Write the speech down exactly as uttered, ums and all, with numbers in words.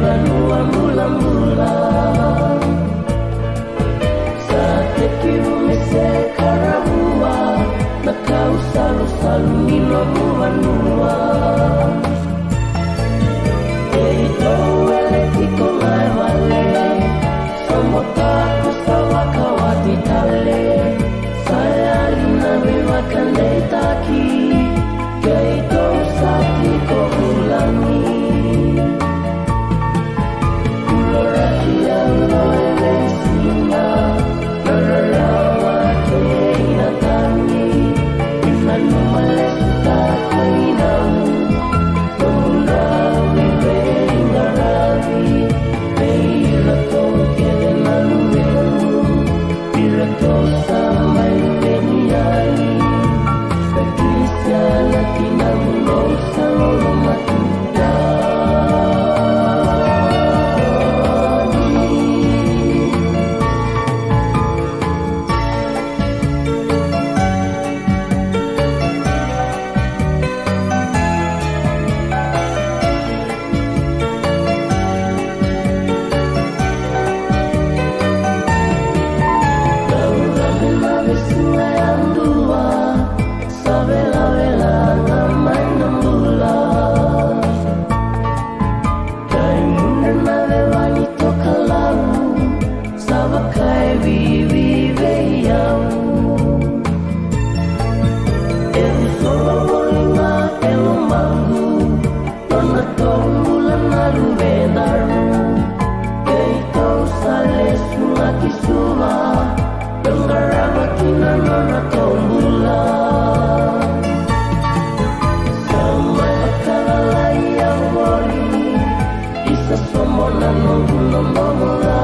Vanua bulabula. Sa tekivu me se karavua na kau salusalu ni nomu vanua. Keitou wele tiko ga e vale, sa botako sa vakawati tale. Sa yali na veivakadeitaki, keitou sa tiko vulagi. Uloraki au e veisiga, na rarawa kei na tagi, ni nanuma lesu ta kei nau. Nomu drau ni veiqaravi, vei iratou kece na luvemu. Iratou sa mai veni yani, na Kirisiana kina vunou sa lolo matuta. Nona tou bula na luvedaru. Keitou sa lesu ga ki Suva, dau qarava kina nona tou bula. Sa mai vakacalai au voli, isa sobo na noqu dodomo ca.